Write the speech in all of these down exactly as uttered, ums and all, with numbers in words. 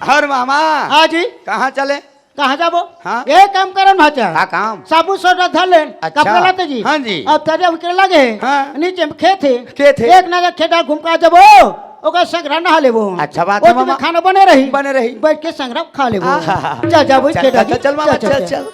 हर मामा। हाँ जी। कहाँ चले? कहाँ जाबो? हाँ। ये काम करन भाचा। का काम? साबुन सोडा धर लेन। अच्छा। कपड़ा लाते जी। हाँ जी। अब तरिया उतरे लगे हे। हाँ। नीचे में खेत हे। खेत हे। एक नजर खेत घूम के आ जाबो। ओकर संग रहा नहा लेबो। अच्छा बात हे ओतने मामा। खाना बने रही। बने रही। बैठ के संग रहा खा लेबो। आहा। चल जाबो चल, खेत चल, आगे। चल, चल मामा, चल, चल, चल। चल।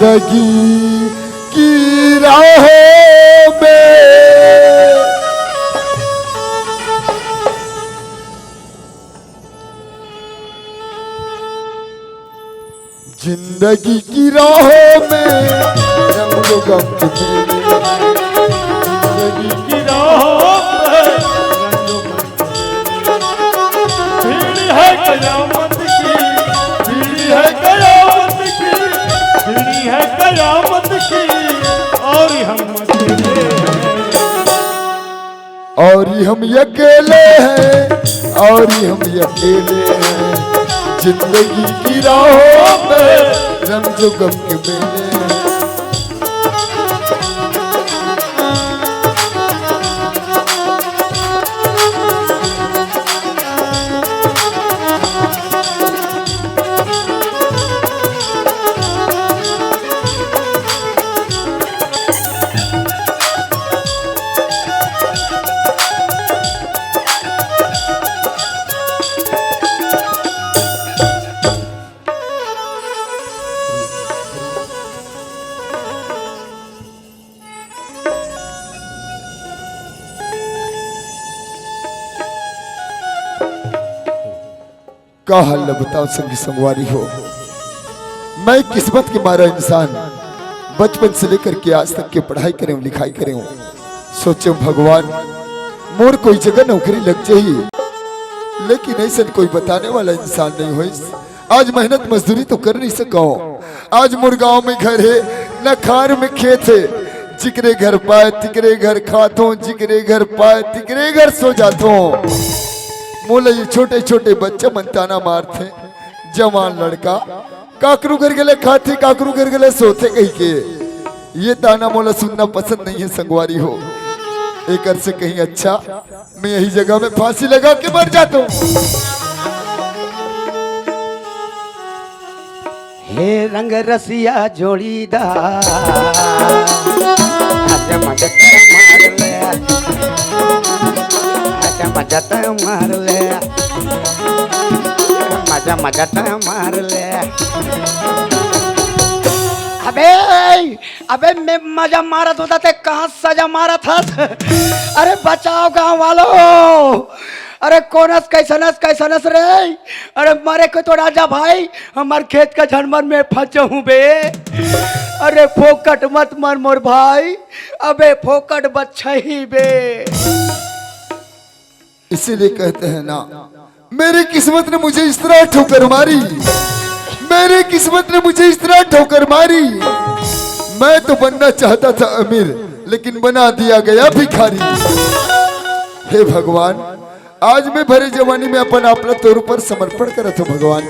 जिंदगी की राहों में जिंदगी की राहों में रंग गम के मेले। जिंदगी की राहों में रंग गम के मेले। भीड़ है कयामत की, भीड़ है कयामत की, भीड़ है कयामत की, और हम अकेले हैं। और हम अकेले हैं, और हम अकेले हैं। जिंदगी की राहों में रंग जो गम के मेले हैं। का हाल ल बताओ संगी संगवारी हो, मैं किस्मत के मारा इंसान, बचपन से लेकर के आज तक के पढ़ाई करे हूँ, लिखाई करे हूँ, सोचे हूँ भगवान मोर कोई जगह नौकरी लग जाही, लेकिन ऐसा कोई बताने वाला इंसान नहीं होइस। आज मेहनत मजदूरी तो कर नहीं सको। आज मोर गांव में घर हे, न खार में खेत हे। जिकरे घर पाए, तिकरे घर खाथों, जिकरे घर पाए, तिकरे घर सो जाथों। मोला ये छोटे-छोटे बच्चा मन ताना मारथे, जवान लड़का, काकरू घर गेले खाथे, काकरू घर गेले सोथे कहिके। ये ताना मोला सुनना पसंद नहीं है संगवारी हो। एकर से कहीं अच्छा मैं यही जगह में फांसी लगा के मर जाता हूँ। हे रंग रसिया जोड़ीदार, आजा मजा त मार ले, आजा मजा त मार ले, मजा मजा त मार ले। अबे, अबे मैं मजा मारत होता ते कहाँ सजा मारत हस? अरे बचाओ गांव वालों, अरे कोनस कैसनस कैसनस रे? अरे मरे के तो राजा भाई, हमार खेत का झनमर में फंस जाऊं बे। अरे फोकट मत मर मोर भाई, अबे फोकट बच्चा ही बे। इसीलिए कहते हैं ना, मेरी किस्मत ने मुझे इस तरह ठोकर मारी, मेरी किस्मत ने मुझे इस तरह ठोकर मारी। मैं तो बनना चाहता था अमीर, लेकिन बना दिया गया भिखारी। हे भगवान, आज मैं भरे जवानी में अपन आप ला तोर ऊपर समर्पण करत हूँ भगवान।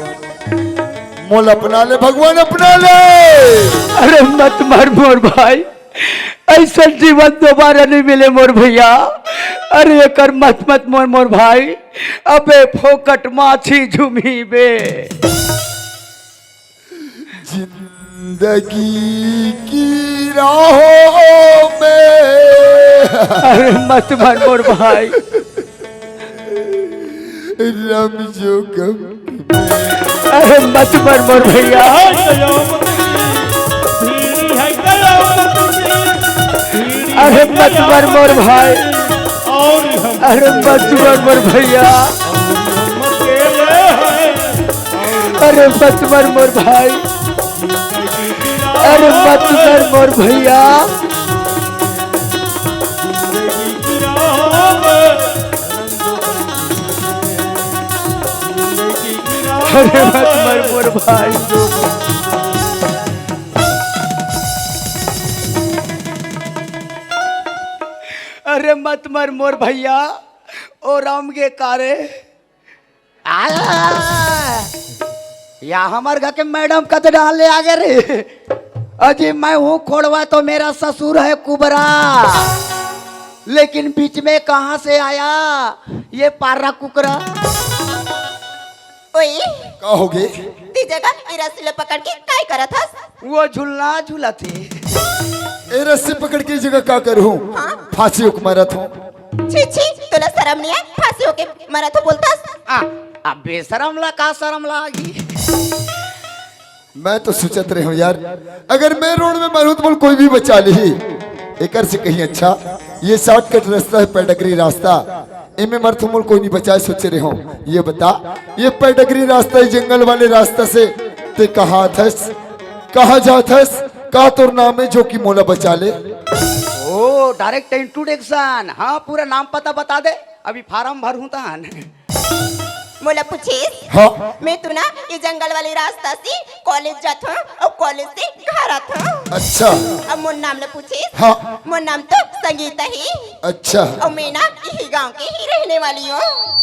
मोला अपना ले भगवान, अपना ले। अरे मत मर मोर भाई, ऐसा जीवन दोबारा नहीं मिले मोर भैया। अरे एकर मत मत मोर मोर भाई, अबे फोकट माछी झुमी बे। जिंदगी की राहों में अरे मत मर मोर भाई। रम जो गम अरे मत मर मोर भैया। अरे मत मर मोर भाई। अरे मत मर मोर भैया। अरे मत मर मोर भाई। अरे मत मर मोर भैया। अरे मत मर मोर भाई। अरे मत मर मोर भैया। ओ राम गे कारे। आया। या हमर घर के मैडम कत डाल ले आगे रे। अजी मैं हूँ खोड़वा तो मेरा ससुर है कुबरा। लेकिन बीच में कहाँ से आया ये पारा कुकरा? ओए, का होगे? ती जगह ए रस्सी ल पकड़ के काय करत हस? वो झुलना झुलत हे। ए रस्सी पकड़ के जगह का करूँ? हाँ? फांसी उक मरत हूँ। छी छी, तोला शरम नहीं है? फांसी होके मरत हो बोलतस? आ, अब बेशरम ला का शरम लागी? मैं तो सोचत रहे हूँ यार, अगर मैं रोड में मरूँ तो बोल कोई भी बचा ली। एकर से कहीं अच्छा ये शॉर्टकट रास्ता है, पैडगरी रास्ता। एमे मरथो मोल कोई नहीं बचाए, सोचे रहे हो। ये बता, ये पैडगरी रास्ता, ये जंगल वाले रास्ता से ते कहाँ थस, कहाँ जाथस, का तोर नाम है जो कि मोला बचा ले? ओ, डायरेक्ट इंट्रोडक्शन। हाँ, पूरा नाम पता बता दे, अभी फार्म भरहूँ तहन। मोला पूछिस? हाँ। मैं तो ना ये जंगल वाले रास्ता से कॉलेज जात हूँ और कॉलेज से घर आत हूँ। अच्छा। अब मोर नाम ल पूछिस? हाँ। मोर नाम तो संगीता ही। अच्छा। और मैं ना यही गांव के ही रहने वाली हूँ।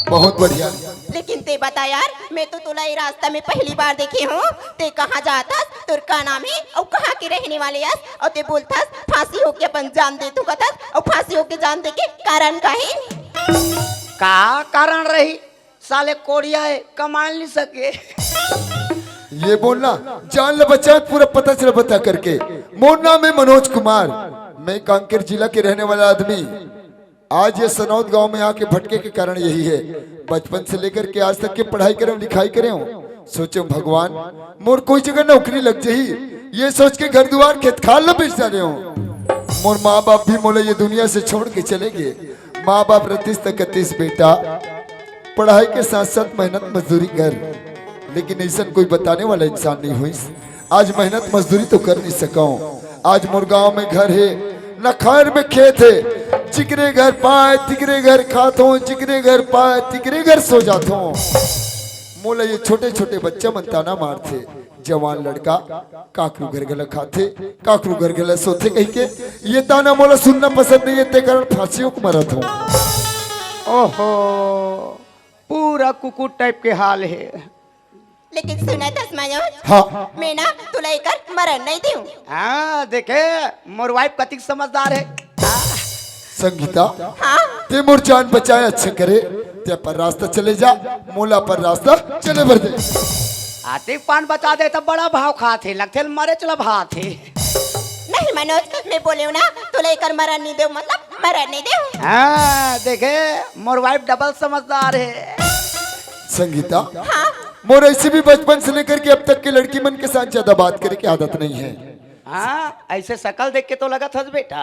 बहुत बढ़िया। लेकिन ते बता यार, मैं तो तोला ये रास्ता में पहली बार देखे हूँ। ते कहाँ जात हस, तोर का नाम है और कहाँ के रहने वाले हस, और ते बोलत हस फांसी होके अपन जान दे तू कथस, और फांसी होके जान दे के कारण का है? का कारण रही? साले कोढ़िया है, कमा नहीं सके। ये बोलना, जान ले बचा, पूरा पता चला बता करके। मोर नाम है मनोज कुमार, मैं कांकेर जिला के रहने वाला आदमी। आज ये सनौद गांव में आके भटके के कारण यही है। बचपन से लेकर के आज तक के पढ़ाई करे हूँ, लिखाई करे हूँ। सोचे हूँ, भगवान, मोर कोई जगह नौकरी लग जाही, ये सोच के घर दुआर खेत खार ल बेच डारे हूँ। मोर माँ बाप भी मोला ये दुनिया से छोड़ के चले गए। माँ बाप रतिस त कतिस बेटा, पढ़ाई के साथ साथ मेहनत मजदूरी कर, लेकिन ऐसा कोई बताने वाला इंसान नहीं होइस। आज मेहनत मजदूरी तो कर नहीं सकूं। आज मोर गांव में घर है, न खार में खेत है, जिकरे घर पाए तिकरे घर खात हूँ, जिकरे घर पाए तिकरे घर सो जात हूँ। मोला ये छोटे छोटे बच्चा मन ताना मारथे, जवान लड़का काकरू घर गला खाथे, काकरू घर गला सोथे कहिके। ये ताना मोला सुनना पसंद नहीं है, ते कारण फांसी उक मरत हूँ। ओहो, पूरा कुकुर टाइप के हाल है। लेकिन सुनत हस मनोज, हाँ। मैं ना तुला एकर मरन नहीं दूं। हाँ, देखे, मोर वाइफ कतिक समझदार है। संगीता, हाँ। ते मोर जान बचाए, अच्छा करे, ते अपन रास्ता चले जा, मोला अपन रास्ता चले बर दे। आतिक पान बचा दे त बड़ा भाव खात हे, लगथे मरे चला भात हे। नहीं मनोज, मैं बोले हूँ ना, तुला एकर मरन नहीं दे, मतलब मरन नहीं दे। हाँ, देखे, मोर वाइफ डबल समझदार है। संगीता, हाँ। मोर ऐसे भी बचपन से लेकर के अब तक के लड़की मन के साथ ज्यादा बात करे के आदत नहीं है। हाँ, ऐसे शकल देख के तो लगत हस बेटा।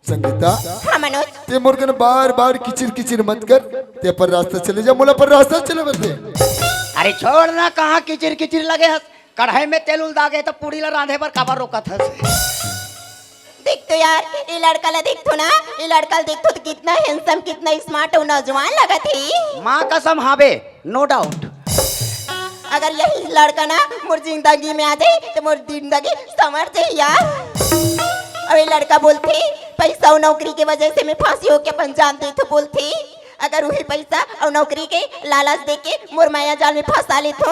संगीता, हाँ मनोज। ते मोर कन बार बार किचिर किचिर मत कर, ते अपन रास्ता चले जा, मोला अपन रास्ता चले बर दे। अरे छोड़ ना, कहाँ किचिर किचिर लगे हस? कढ़ाई में तेल उल दागे त पूड़ी ला रांधे बर काबर रोकत हस? देख तो यार, ये लड़का ला देख तो ना, ये लड़का ला देख तो, तो कितना हैंडसम, कितना स्मार्ट और नौजवान लगत है। माँ कसम हावे, नो डाउट। अगर यही लड़का ना मोर जिंदगी में आ जाए तो मोर जिंदगी संवर जाए यार। और ये लड़का बोलथे पैसा और नौकरी के वजह से मैं फांसी होके अपन जान दे तो बोलथे। अगर वही पैसा और नौकरी के लालच दे के मोर माया जाल में फंसा लेथो।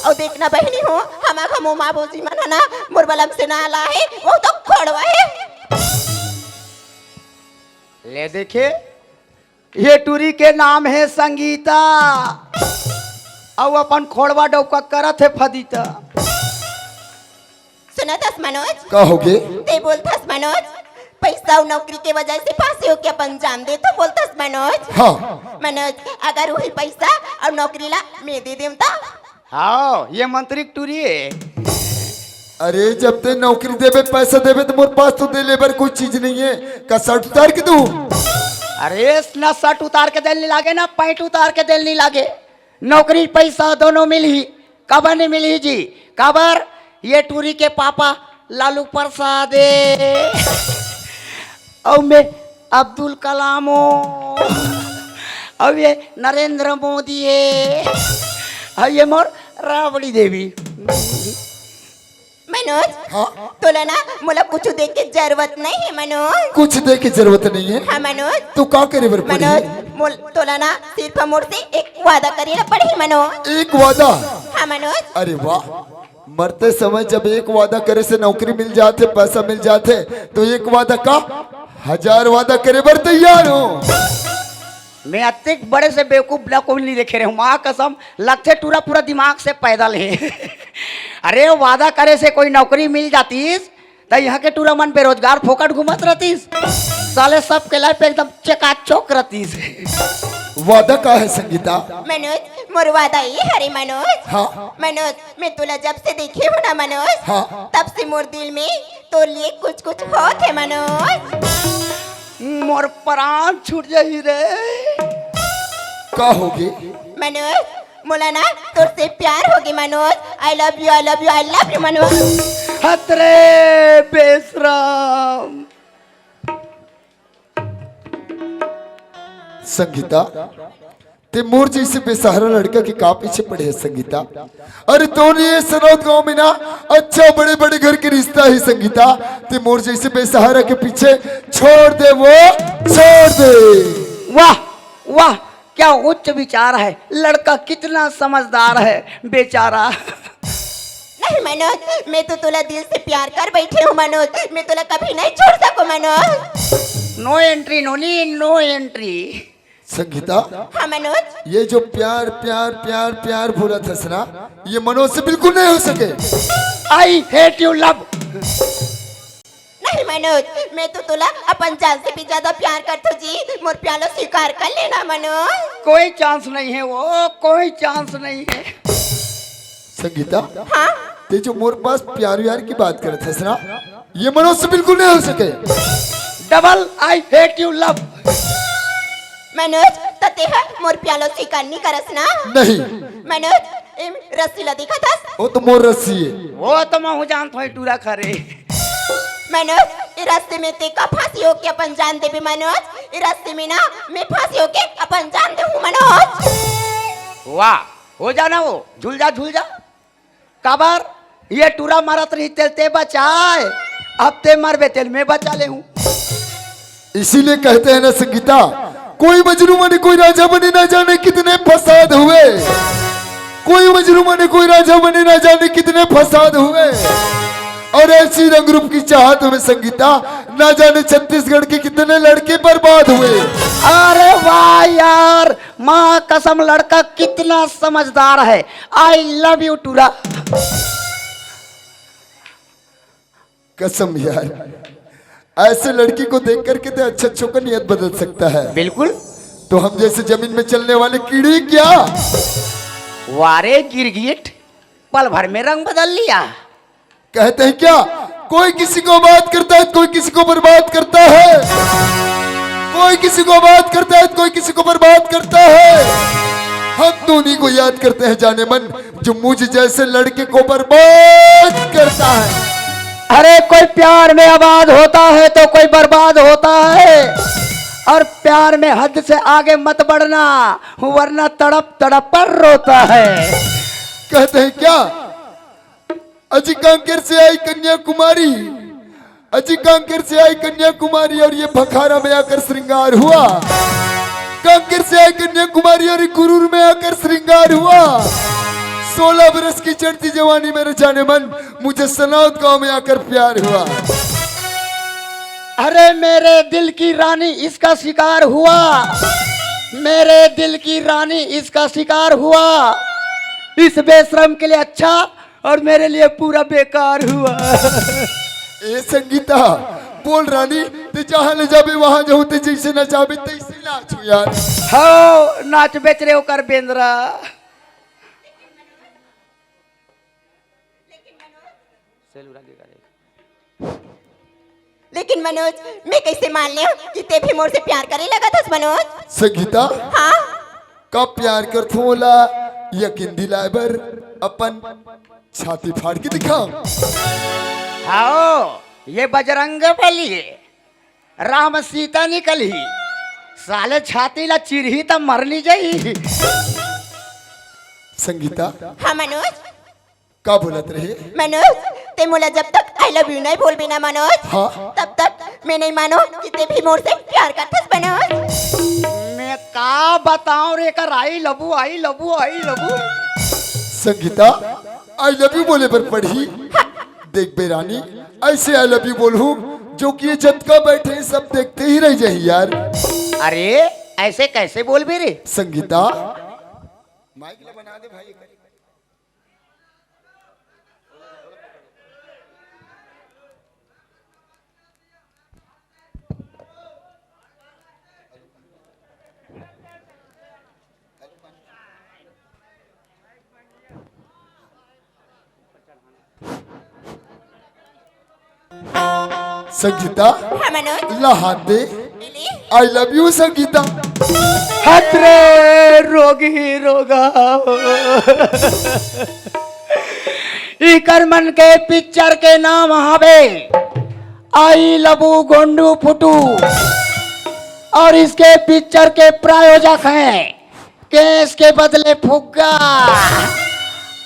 और देखना बहिनी हो, हमा घमो माँ भौजी मन ह ना मोर बलम से ना ला है, वो तो खोड़वा है। ले देखे, ये टूरी के नाम है संगीता, अउ अपन खोड़वा डौका करत है फदीता। सुनत हस मनोज? का होगे? ते बोलत हस मनोज, पैसा अउ नौकरी के वजह से फांसी होके अपन जान दे तो बोलत हस मनोज? हाँ। मनोज, अगर वही पैसा अउ नौकरी ला मैं दे देम त? हाँ, ये मंत्री के टूरी है। अरे, जब ते नौकरी देबे, पैसा देबे, तो मोर पास तो दे ले बर कोई चीज नहीं है। का शर्ट उतार के दूं? अरे, ना शर्ट उतार के देल नहीं लागे, ना पैंट उतार के देल नहीं लागे। नौकरी पैसा दोनों मिलही। काबर नहीं मिलही जी? काबर? ये टूरी के पापा लालू प्रसाद ए, अउ मैं अब्दुल कलाम ओ, अउ ये नरेंद्र मोदी ए, अउ ये मोर राबड़ी देवी। मनोज, हाँ? तोला ना मोला कुछु दे के जरूरत नहीं है मनोज। कुछ दे के जरूरत नहीं है? हाँ मनोज। तू का करे बर पड़ी? मनोज, मोल-, तोला ना सिर्फ मोर से एक वादा करे ला पड़ही मनोज। एक वादा? हाँ मनोज। अरे वाह, मरते समय जब एक वादा करे से नौकरी मिल जाथे, पैसा मिल जाथे, तो एक वादा का हजार वादा करे बर तैयार हूँ। मैं अतेक बड़े से बेवकूफ ला कोई नहीं देखे रहे हूँ, माँ कसम, लगथे टूरा पूरा दिमाग से पैदल है। अरे, वादा करे से कोई नौकरी मिल जातीस, त यहाँ के टूरा मन बेरोजगार फोकट घूमत रहतीस। साले सब के लाइफ एकदम चकाचौक रहतीस। वादा का है संगीता? मनोज, मोर वादा ये हरे मनोज। हाँ। मनोज, मैं तोला जब से देखे हूँ ना मनोज, हाँ। तब से मोर दिल में तोर लिए कुछ कुछ होत हे मनोज। मोर प्राण छूट जाही रे। का होगे? मनोज, मोला ना तोर से प्यार होगे Manoj. I love you, I love you, I love you Manoj. हत रे बेशरम। संगीता, ते मोर जैसे बेसहारा लड़का के का पीछे पड़े है संगीता? अरे तोर ये सनौत गांव में ना अच्छा बड़े बड़े घर के रिश्ता है संगीता, ते मोर जैसे बेसहारा के पीछे छोड़ दे वो, छोड़ दे। वाह, वाह, क्या उच्च विचार है, लड़का कितना समझदार है बेचारा। नहीं मनोज, मैं तो तोला दिल से प्यार कर बैठे हूँ मनोज, मैं तोला कभी नहीं छोड़ सकूँ मनोज। No entry, नोनी, no entry। संगीता, हाँ मनोज। ये जो प्यार प्यार प्यार प्यार बोलत हस ना, ये मनोज से बिल्कुल नहीं हो सके। I hate you love। नहीं मनोज, मैं तो तोला अपन जान से भी ज्यादा प्यार करथो जी, मोर प्यार ला स्वीकार कर लेना मनोज। कोई चांस नहीं है वो, कोई चांस नहीं है। संगीता, हाँ? ते जो मोर पास प्यार व्यार की बात करत हस ना, ये मनोज से बिल्कुल नहीं हो सके। Double I hate you love। Manoj, त ते ह मोर प्यार ला स्वीकार नहीं करस ना? नहीं। मनोज, ए रस्सी ला देखत हस? वो तो मोर रस्सी है। वो तो महूँ जानत हूँ टूरा खरे। मनोज, ए रस्सी में ते का फांसी होके अपन जान देबे मनोज? ए रस्सी में ना मैं फांसी होके अपन जान देहूँ मनोज। वाह, हो जा ना वो, झूल जा, झूल जा। काबर? ये टूरा मरत रही तेल ते बचाए, अब ते मरबे तेल मैं बचा ले हूँ। इसीलिए कहते हैं ना संगीता, कोई मजनू बने कोई राजा बने, ना जाने कितने फसाद हुए। कोई मजनू बने कोई राजा बने, ना जाने कितने फसाद हुए। और ऐसी रंग रूप की चाहत में संगीता, ना जाने छत्तीसगढ़ के कितने लड़के बर्बाद हुए। अरे वाह यार, माँ कसम लड़का कितना समझदार है। I love you टूरा। कसम यार, ऐसे लड़की को देख करके तो अच्छा अच्छों का नियत बदल सकता है। बिल्कुल। तो हम जैसे जमीन में चलने वाले कीड़े क्या? वारे गिरगिट, पल भर में रंग बदल लिया। कहते हैं क्या, कोई किसी को बात करता है, कोई किसी को बर्बाद करता है। कोई किसी को बात करता है, कोई किसी को बर्बाद करता है। हम तो उन्हीं को याद करते हैं जाने मन, जो मुझ जैसे लड़के को बर्बाद करता है। अरे कोई प्यार में आबाद होता है तो कोई बर्बाद होता है, और प्यार में हद से आगे मत बढ़ना, वरना तड़प तड़प पर रोता है। कहते हैं क्या, अजी कांकेर से आई कन्याकुमारी, अजी कांकेर से आई कन्याकुमारी और ये भखारा में आकर श्रृंगार हुआ। कांकेर से आई कन्याकुमारी और गुरूर में आकर श्रृंगार हुआ। सोलह बरस की चढ़ती जवानी मेरे जाने मन, मुझे सनौत गांव में आकर प्यार हुआ। अरे मेरे दिल की रानी इसका शिकार हुआ, मेरे दिल की रानी इसका शिकार हुआ। इस बेशरम के लिए अच्छा और मेरे लिए पूरा बेकार हुआ। ए संगीता, बोल रानी, ते जहाँ ले जाबे वहाँ जाहूँ, ते जैसे नचाबे तैसे नाचू यार। हाँ, नाच बेच रहे हो कर बेंद्रा। लेकिन मनोज, मैं कैसे मान लेव कि ते भी मोर से प्यार करे लगत हस मनोज? संगीता, हाँ? का प्यार करथों ओला यकीन दिलाए बर अपन छाती फाड़ के दिखा। हाओ, ये बजरंग बली हे, राम सीता निकलही, साले छाती ला चिरही त मर नी जाही। संगीता, हाँ मनोज। का बोलत रहे? मनोज, ते मोला जब तक I love you नहीं बोलबे ना मनोज, हाँ। तब तक मैं नहीं मानो कि ते भी मोर से प्यार करथस मनोज। मैं का बताऊं रे, कर आई लबू, आई लबू, आई लबू। संगीता, I love you बोले बर पड़ही। देख बे रानी, ऐसे I love you बोलहूं जो कि ये जतका बैठे हैं, सब देखते ही रह जाही यार। अरे, ऐसे कैसे बोलबे रे? संगीता, माइक ला बना दे भाई। संगीता, हाँ मनोज। ला हाथ दे। एले। I love you Sangeeta. हत रे रोगी रोगा। इकर मन के पिक्चर के नाम हवे आई लबू गोंडू फुटू, और इसके पिक्चर के प्रायोजक हैं केस के बदले फुग्गा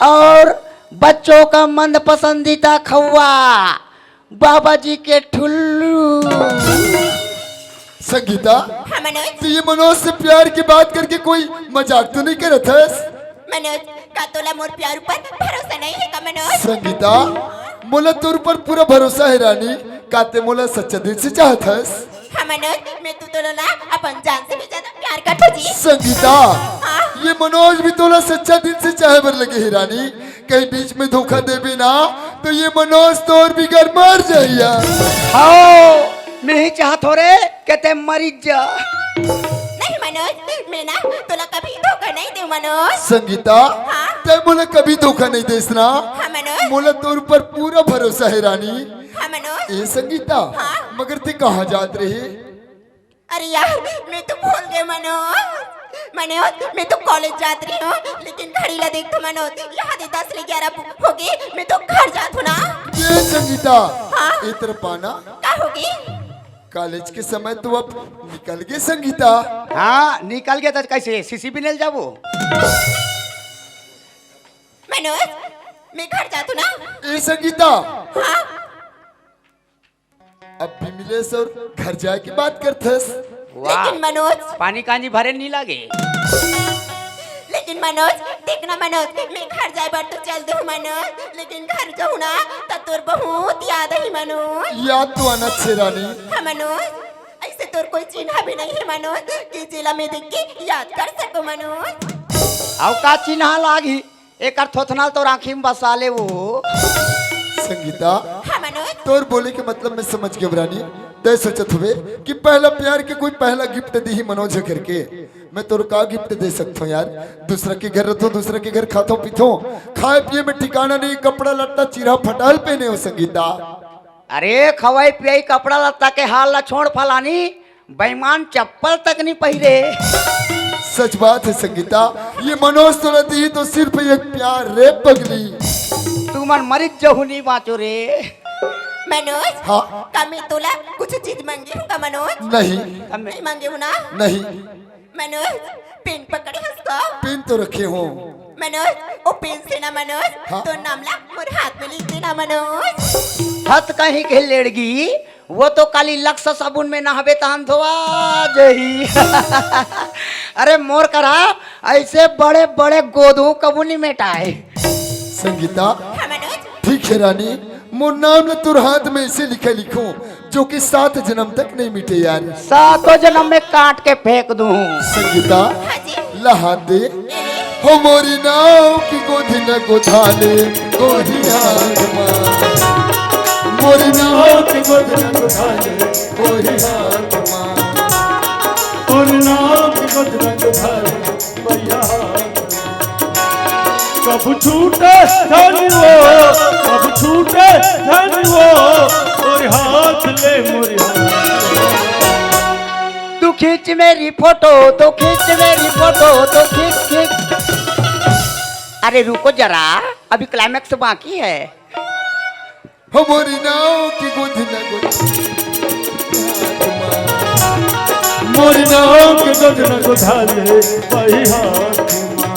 और बच्चों का मन पसंदीदा खौआ बाबा जी के ठुल्लू। संगीता, हाँ मनोज। तू ये मनोज से प्यार की बात करके कोई मजाक तो नहीं करत हस? मनोज, का तोला मोर प्यार ऊपर भरोसा नहीं है का मनोज? संगीता, मोला तोर ऊपर पूरा भरोसा है रानी। का ते मोला सच्चा दिल से चाहत हस? हाँ मनोज, मैं तो तोला ना अपन जान से भी ज्यादा प्यार करथों जी। संगीता, हाँ? ये मनोज भी तोला सच्चा दिल से चाहे बर लगे हे रानी। कहीं बीच में धोखा देबे ना तो ये मनोज तोर बिगर मर जाही। हाओ, मैं ही चाहत हों रे के ते मरी जा। नहीं मनोज, मैं ना तोला कभी धोखा नहीं देव मनोज। संगीता, हाँ? ते मोला कभी धोखा नहीं देस ना? हाँ मनोज। मोला तोर ऊपर पूरा भरोसा है रानी। हाँ मनोज। ए संगीता, हाँ? मगर ते कहाँ जात रहे? अरे यार, मैं तो भूल गए मनोज। मनोज, मैं तो कॉलेज जात रही हूँ, लेकिन घड़ी ला देख तो मनोज, यहाँ दे दस ले ग्यारह हो गए, मैं तो घर जात हूँ ना। ए संगीता, हाँ? इतर पाना। का होगे? कॉलेज के समय तो अब निकल गए संगीता। हाँ, निकल गए तो कैसे सीसी भी नहीं जाबो? मनोज, मैं घर जात हूँ ना। ए संगीता। हाँ? अब भी मिलेस और घर जाए की बात करथस। वाह। लेकिन मनोज। पानी कांजी भरे नहीं लागे। लेकिन मनोज, देखना मनोज, मैं घर जाए बर तो चल दूँ मनोज, लेकिन घर जाहूँ ना त तोर बहुत याद आही मनोज। याद तो आना छे रानी। हाँ मनोज, ऐसे तोर कोई चिन्हा भी नहीं है मनोज कि जेला मैं देख के याद कर सको मनोज। अउ का चिन्हा लागी? एकर थोथना ल तोर आँखी में बसा ले वो। संगीता, हाँ मनोज। तोर बोले के मतलब मैं समझ गया रानी। तय सोचत हुए कि पहला प्यार के कोई पहला गिफ्ट दी ही मनोज करके। मैं तोर का गिफ्ट दे सकता हूँ यार? दूसरा के घर रहतो, दूसरा के घर खातो पीतो, खाए पिए में ठिकाना नहीं, कपड़ा लत्ता चीरा फटाल पहने हो संगीता। अरे खवाई पियाई कपड़ा लत्ता के हाल ला छोड़ फलानी, बेईमान चप्पल तक नहीं पहिरे। सच बात है संगीता, ये मनोज तोला दी तो सिर्फ एक प्यार रे पगली। तुमन मरित जहू नहीं बाँचो रे। मनोज, हाँ? का मैं तोला कुछ चीज मांगे हूँ का मनोज? नहीं। का मैं नहीं मांगे हूँ ना? नहीं। मनोज, पेन पकड़े हस का? पेन तो रखे हूँ। मनोज, ओ पेन से ना मनोज, हाँ? तो नाम ला मोर हाथ में लिख देना मनोज। हत कहीं के लेड़गी, वो तो काली लक्स साबुन में नहाबे तहन धोआ जही। अरे मोर करा, ऐसे बड़े बड़े गोदू कबू नहीं मेटाए। संगीता, हाँ मनोज। ठीक है रानी, मोर नाम ल तोर हाथ में ऐसे लिखे लिखूं जो कि सात जन्म तक नहीं मिटे यार। सातों जन्म में काट के फेंक दूं। संगीता, हाँ जी। ला हाथ दे। हो मोरी नाव की गोदी न गोधाले, गोदी हाथ मां। मोरी नाव की गोदी न गोधाले, गोदी हाथ मां। मोरी नाव की गोदी न गोधाले, भैया हाथ मां। कब छूटे धनी वो, अब छूटे धनी वो, मोरे हाथ ले, मोरे हाथ। तू खींच मेरी फोटो, तू खींच मेरी फोटो, तू खींच, खींच। अरे रुको जरा, अभी क्लाइमैक्स बाकी है। हो मोरी नाव के गोद न गोद, मोरी नाव के गोद न गोदाले, वही हाथ माँ।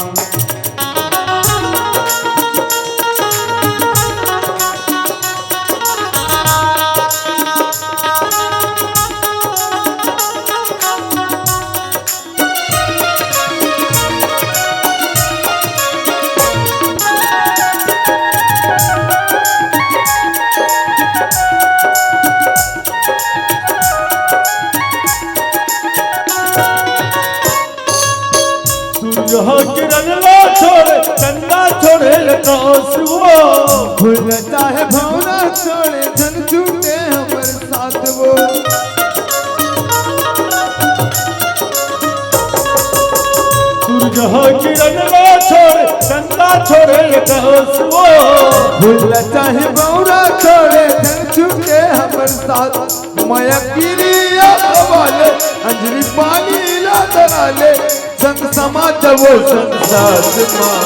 सूरज किरण ला छोड़े, चंदा छोड़े आकाश वो। भूल चाहे भौरा छोड़े, धन छूटे हमर साथ वो। सूरज किरण ला छोड़े, चंदा छोड़े आकाश वो। भूल चाहे भौरा छोड़े, धन छूटे हमर साथ। माया किरिया खवाले, अंजलि पानी ला धराले, संग समाज वो संसार माँ।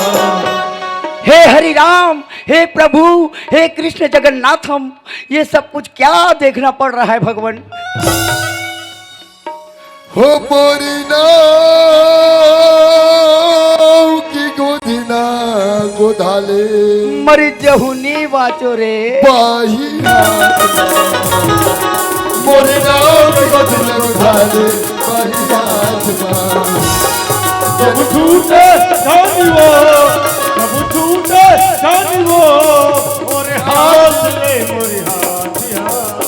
हे हरि राम, हे प्रभु, हे कृष्ण जगन्नाथम, ये सब कुछ क्या देखना पड़ रहा है भगवान? हो मोरी नाव की गोदिना गोधाले। मरी जहूनी बाचो रे। बाही हाथ। मोरी नाव की गोदिना गोधाले। बाही हाथ माँ। जब छूटे जानी वो, जब छूटे जानी वो, मोरे हाथ ले, मोरे हाथ।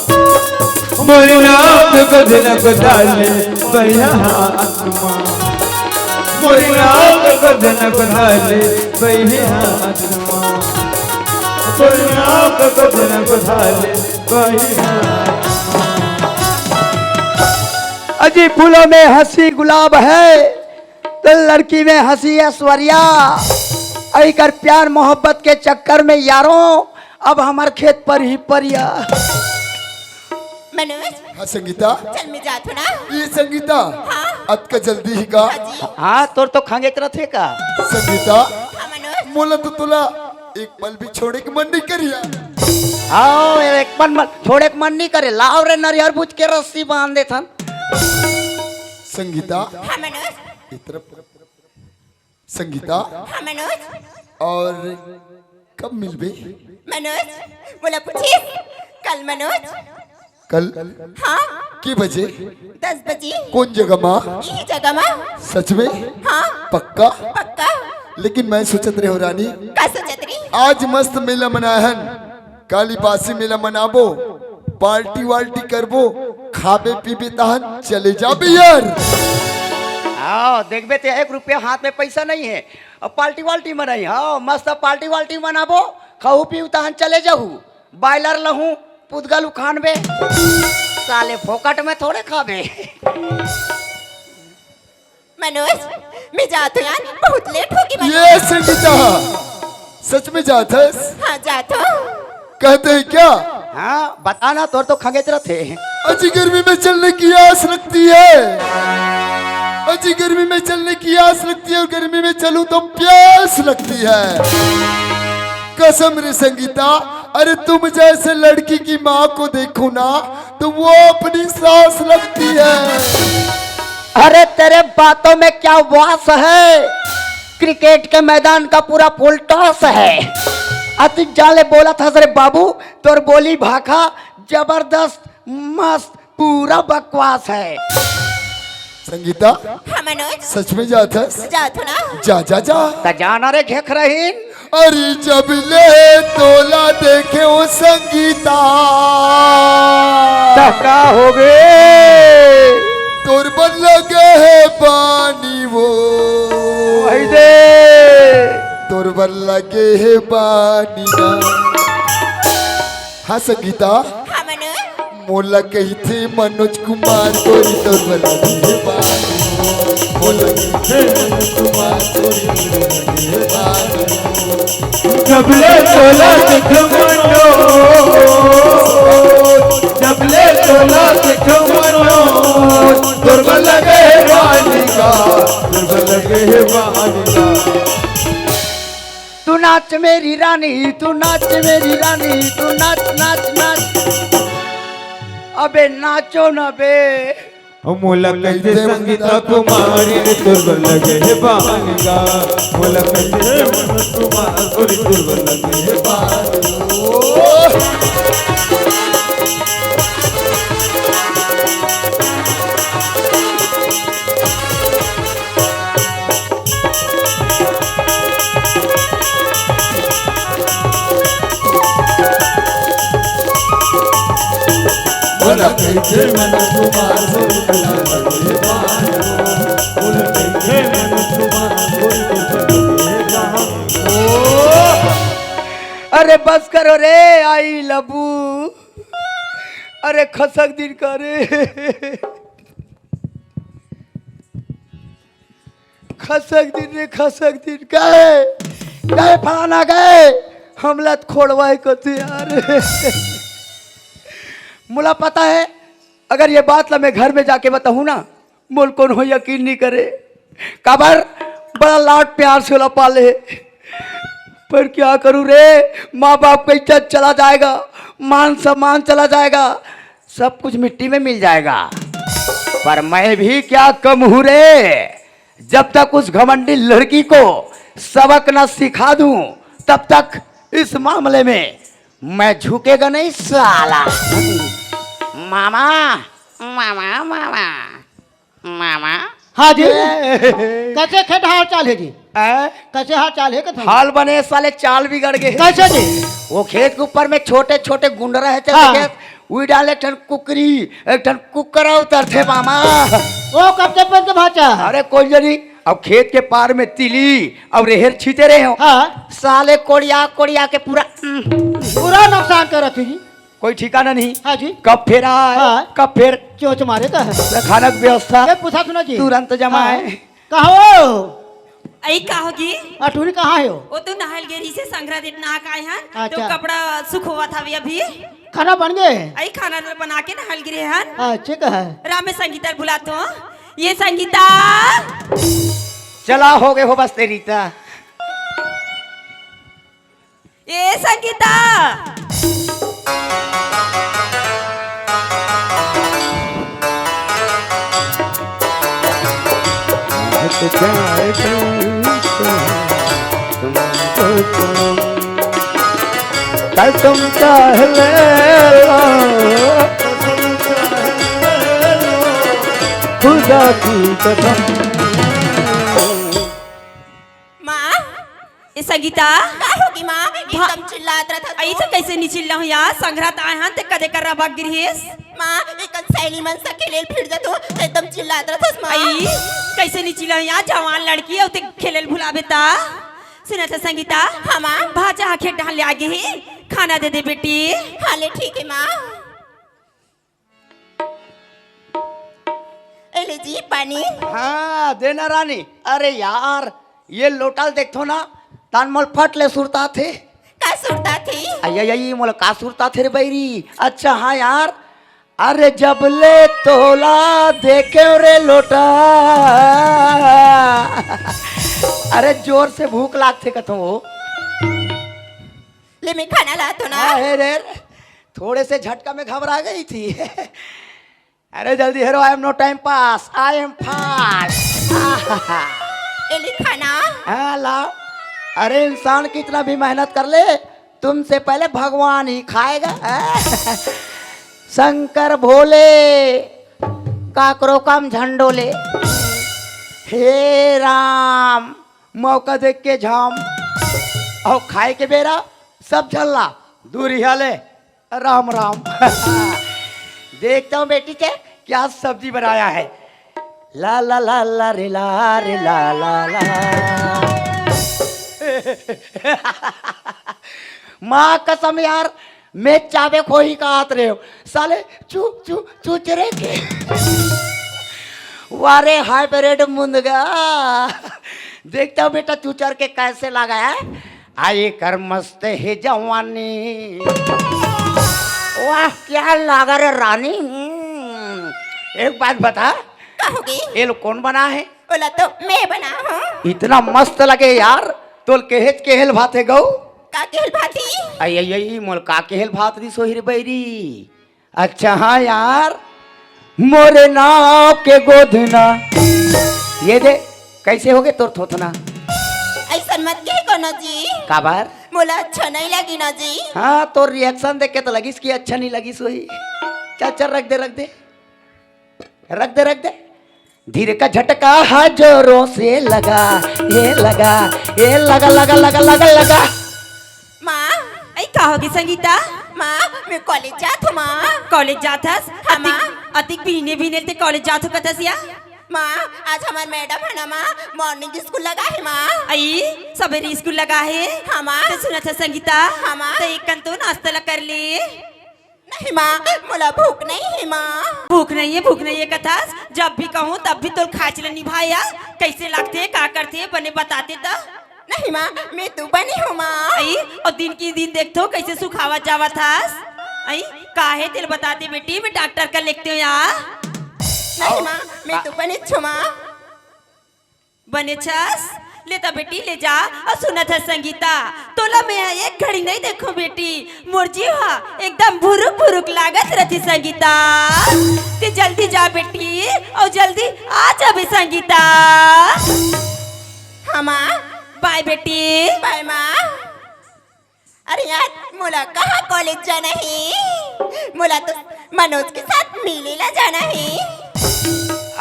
मोरे नाम को जनक डाले, बढ़िया आत्मा। मोरे नाम को जनक डाले, बढ़िया आत्मा। मोरे नाम को जनक डाले, बढ़िया आत्मा। अजी फूलों में हंसी गुलाब है, तो लड़की में हंसी ऐश्वर्या। अई कर प्यार मोहब्बत के चक्कर में यारों, अब हमर खेत पर ही परिया। मनोज। हाँ संगीता। चल मैं जात हूँ ना। ये संगीता। हाँ। अतका जल्दी ही का? हाँ जी। हाँ, तोर तो खंगेच रथे का? संगीता। हाँ मनोज। मोला तो तोला एक पल भी छोड़े के मन नहीं करिया। हाँ, एक पल मन छोड़े के मन नहीं करे। लाव रे नरियर भूज के रस्सी बांध देथन। संगीता। हाँ मनोज। इतर संगीता। हाँ मनोज। और कब मिलबे? मनोज, मोला पूछिस कल मनोज। कल? हाँ। के बजे? दस बजे। कौन जगह माँ? ये जगह माँ। सच में? हाँ। पक्का? पक्का। लेकिन मैं सोचत रहे हो रानी। का सोचत रही? आज मस्त मेला मनाहन। काली बासी मेला मनाबो, पार्टी वार्टी करबो, खाबे पीबे तहन चले जाबे यार। हाँ, देखबे ते एक रुपया हाथ में पैसा नहीं है, अब पार्टी वार्टी मनाही। हाँ, मस्त पार्टी वार्टी मनाबो, खाहू पीहू तहन चले जाहू, बॉयलर लहू, पुदगल उखानबे, साले फोकट में थोड़े खाबे। मनोज, मैं जात हूँ यार, बहुत लेट होगी मनोज। ये संगीता, सच में जात हस? हाँ, जात हूँ। कहते हैं क्या? हाँ, बताना, तोर तो खंगेच रथे। अजी गर्मी में चलने की आस लगती है, अजी गर्मी में चलने की आस लगती है, और गर्मी में चलूं तो प्यास लगती है। कसम रे संगीता, अरे तुम जैसे लड़की की माँ को देखूं ना, तो वो अपनी सास लगती है। अरे तेरे बातों में क्या वास है? क्रिकेट के मैदान का पूरा फुल टॉस है। अति जाले बोलत हस रे बाबू, तोर बोली भाखा जबरदस्त, मस्त, पूरा बकवास है। संगीता, हाँ मनोज। सच में जात हस? जात हूँ ना। जा, जा, जा। त जाना रे घेख रहीन। अरे जब ले तोला देखे ओ संगीता। त का होगे? तोर बर लगे हे पानी वो। वही दे। तोर बर लगे हे पानी ना। हाँ संगीता। हाँ मनोज। मोला कहिथे मनोज कुमार गोरी तोर बर लगे हे पानी। जब ले तोला देख मनो, जब ले तोला देख मनो, दुर्बल लगे हे बालिका, दुर्बल लगे हे बालिका। तू नाच मेरी रानी, तू नाच मेरी रानी, तू नाच, नाच, नाच। अबे नाचो ना बे। मोला कहिथे संगीता कुमारी ने दुर्बल लगे हे बालिका, मोला कहिथे मन कुमार गोरी दुर्बल लगे हे बालिका। अरे बस करो रे, आई लबू। अरे खसक दिन करे। खसक दिन रे, खसक दिन। गए, गए फलाना गए, हमला त खोड़वाए कथे यार। मोला पता है, अगर ये बात ला मैं घर में जाके बताहूँ ना, मोल कोनो यकीन नहीं करे। काबर? बड़ा लाड प्यार से ओला पाले। पर क्या करूँ रे, माँ बाप का इज्जत चला जाएगा, मान सम्मान चला जाएगा, सब कुछ मिट्टी में मिल जाएगा। पर मैं भी क्या कम हूँ रे, जब तक उस घमंडी लड़की को सबक न सिखा दूं, तब तक इस मामले में मैं झुकेगा नहीं साला। मामा, मामा, मामा, मामा। हाँ जी। ए। कैसे खेत हाल चाल है जी? ए? कैसे हाल चाल है कथम? हाल बने साले, चाल बिगड़ गए। कैसे जी? वो खेत के ऊपर में छोटे छोटे गुंडरा है, चल हाँ। देखे, उई डाले एक ठन कुकरी, एक ठन कुकरा उतरथे मामा। ओ कब तक बन के भाचा? अरे कोई जनी, अब खेत के पार में तिली और रेहर छीते रहे हो। हाँ। साले कोड़िया कोड़िया के पूरा, उम। पूरा नुकसान करत ही जी। कोई ठिकाना नहीं। हाँ जी। कब फेर आए, हाँ। कब फेर चोंच मारे तो है। खाना की व्यवस्था ये पूछा सुना जी। तुरंत जमाए। हाँ। कहो। अई का होगी? अठुरी कहाँ है हो? वो तो नहल गेरी से संघरा देत ना आए हन। तो अच्छा। कपड़ा सुखोवत हवे अभी। खाना बन गए? अई खाना तो बना के नहल गिरे हन। हाँ, ठीक है। राम में संगीता बुलात हो। ये संगीता। चला हो गए हो बस तेरी ता। ए संगीता। कसम चाहे ले लो, खुदा की कसम। माँ, ए संगीता। का होगी माँ? एकदम चिल्लात रहत हस। अई तो कैसे नहीं चिल्लाहूँ यार, संघरा त आए हन ते कदे कर रहा भाग गिरहिस। माँ, एकन सहेली मन से खेलेल फिर जा तो, ते एकदम चिल्लात रहत हस माँ। अई, कैसे नहीं चिल्लाहूँ यार, जवान लड़की है, उते खेलेल भुलाबे ता। सुनत हस संगीता? हाँ माँ। भाचा हा खेत डाल ले आगे ही, खाना दे दे बेटी। हाँ ले ठीक है माँ। ए ले जी पानी। हाँ, देना रानी। अरे यार, ये लोटा ल देखथो ना, तान मोल फट ले सुरताथे। का सुरताथे? अई, अई, अई, मोला का सुरताथे रे बैरी? अच्छा, हाँ यार। अरे जब ले तोला देखे रे लोटा। अरे जोर से भूख लागथे कथो। ले मैं खाना लात हो ना। हाँ, हे रे, थोड़े से झटका में घबरा गई थी। अरे जल्दी हेरो, I am no time pass, I am fast। ए ले खाना। हाँ, लाओ। अरे इंसान कितना भी मेहनत कर ले, तुमसे पहले भगवान ही खाएगा। शंकर भोले, काकरो काम झंडोले। हे राम, मौका देख के झाम। अउ खाए के बेरा सब झल्ला दूरिहा ले। राम राम। देखता हूँ बेटी के क्या सब्जी बनाया है। ला ला ला ला रे ला रे ला ला ला। माँ कसम यार, मैं चाबे खोही का आत रहे हो साले। चू चू चू चरे के। वाह रे, हाइब्रिड मुंदगा। देखता हूँ बेटा, तू चढ़ के कैसे लगा है। आई कर मस्त है जवानी। वाह, क्या लगा रे रानी। हम्म, एक बात बता, कहोगी? ये लोग कौन बना है? बोला तो मैं बना हूँ। इतना मस्त लगे यार, तोल केहेच केहेल भात है गौ। का केहेल भात ही? आई आई आई, मोल का केहेल भात दी सोहिर बैरी। अच्छा हाँ यार, मोरे नाव के गोधना। ये दे, कैसे होगे तोर थोथना? ऐसन मत कहे कोनो जी। काबर? मोला अच्छा नहीं लगी ना जी। हाँ, तोर reaction देख के तो लगिस कि अच्छा नहीं लगिस होही। चल चल, रख दे, रख दे, रख दे, रख दे। धीरे का झटका हा जोरों से लगा, ये लगा, ये लगा, लगा, लगा, लगा, लगा। माँ, अई का होगे संगीता? माँ, मैं कॉलेज जात हूँ माँ। कॉलेज जात हस? हाँ, माँ। अतिक, अतिक भीने भीने ते कॉलेज जात हो कथस या? माँ, आज हमार मैडम है ना माँ, मॉर्निंग स्कूल लगा है माँ। अई, सबेरे स्कूल लगा है? हाँ माँ। ते सुनत हस संगीता? हाँ माँ। ते एक कन तो नाश्ता ला कर ले। नहीं माँ, मोला भूख नहीं है माँ। भूख नहीं है, भूख नहीं है कथस? जब भी कहूँ तब भी तोर खाच ल निभाया। कैसे लागथे, का करथे, बने बताते त। नहीं माँ, मैं तो बनी हूँ माँ। अई, और दिन की दिन देखथो कैसे सुखावत जावत हस। अई, का हे तेल बताते बेटी, मैं डॉक्टर का लेगते हूँ या। नहीं माँ, मैं तो बनी हूँ माँ। बने हस? ले त बेटी ले जा। और सुनत हस संगीता, तोला मैं ह एक घड़ी नहीं देखूं बेटी, मोर जीव ह एकदम भुरुक भुरुक लागत रथे संगीता। ते जल्दी जा बेटी, और जल्दी आ जाबे संगीता। हाँ माँ। बाय बेटी। बाय माँ। अरे यार, मोला कहाँ कॉलेज जाना है? मोला तो मनोज के साथ मेले ला जाना है।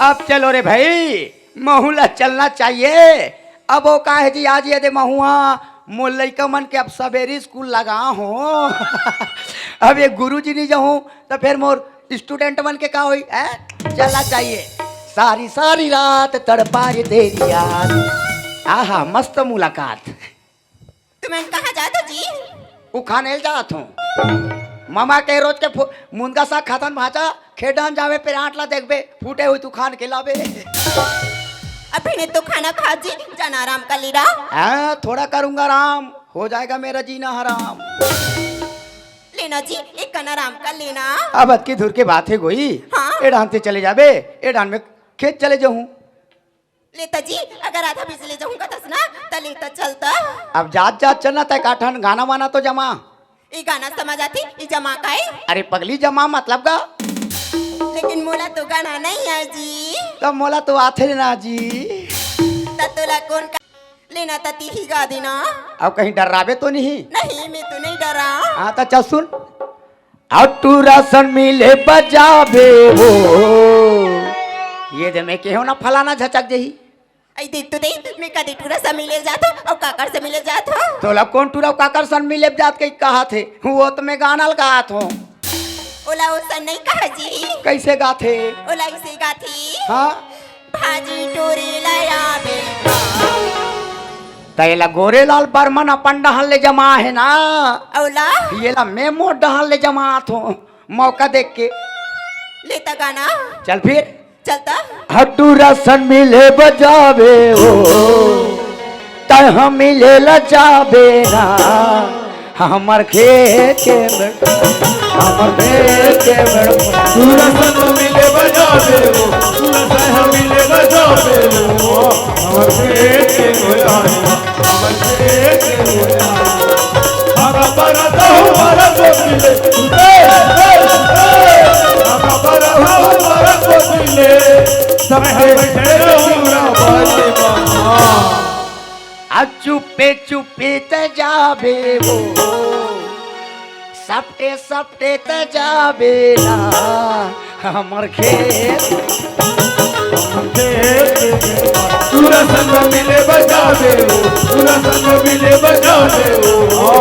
अब चलो रे भाई, महू ला चलना चाहिए। अब वो का है जी, आज ये दे महुआ, मोर लइका मन के अब सबेरे स्कूल लगा हो। अब ये गुरु जी नहीं जाऊँ तो फिर मोर स्टूडेंट मन के का होई? हैं? चलना चाहिए। सारी सारी रात तड़पाए तेरी याद। आहा, मस्त मुलाकात। तुमन कहाँ जात हो जी? उखाने ल जात हूँ। मामा के रोज के फु-, मुनगा साग खाथन भाजा, खेत डहन जाबे, पेरांट ला देखबे, फूटे हुई तू खान के लाबे। अभी ने तो खाना खा जी, जाना आराम कर लेना। हाँ, थोड़ा करूँगा आराम, हो जाएगा मेरा जीना हराम। लेना जी, एक कन आराम कर लेना। अब अतकी दूर के बात है गोई, हाँ। ए डहन ते चले जाबे, ए डहन में खेत चले जाहूँ। लेता जी, अगर आधा बिजली जाहूँ कथस ना, त लेता चलता। अब जात जात चलना, तय काठन गाना वाना तो जमा। ई गाना समझ आती, ई जमा का है? अरे पगली, जमा मतलब का? लेकिन मोला तो गाना नहीं आए जी। तब मोला तो आथे ना जी। त तोला कौन का लेना, त तीही गा देना। अब कहीं डर्राबे तो नहीं? नहीं, मैं तो नहीं डरा। हाँ, त चल सुन। अउ टूरा सन मिले बजाबे वो। ये दे मैं केहो ना फलाना झचक जही। आई देख तो दे, मैं कदे टूरा सा मिले जात हो, अउ काकर से मिले जात हो। तोला कौन टूरा काकर सन मिले जात के कहा थे? वो तो मैं गाना ल गात हो। ओला ओसन नहीं कहा जी। कैसे गाथे? ओला इसे गाथे। हाँ। भाजी टूरी लाया बेटा। त एला गोरेलाल बर्मन अपन डहर ले जमा हे ना। अउला? एला मैं मोर डहर ले जमात हो, मौका देख के। लेता गाना। चल फिर। चलता। हड्डू रसन मिले बजावे हो, तय हम मिले ल जाबे ना। हमर खेत के बड़-, हमर खेत के बड़-, पूरा संग मिले बजावे हो, पूरा संग मिले बजावे हो, हमर खेत के बड़-, हमर खेत के बड़-, आगा पर आता हूँ, हमारा को मिले, ए, ए, ए, आगा पर आता हूँ, हमारा को मिले, सब बैठे बैठे रहो, पूरा बाजी मामा। आ चुपे चुपे त जाबे वो, सपटे सपटे त जाबे ना, हमर खेत। पूरा संग मिले बजाबे वो, पूरा संग मिले बजाबे वो।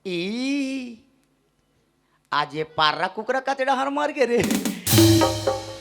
ई, आज ये पार्रा कुकरा कते डहर मर गे रे।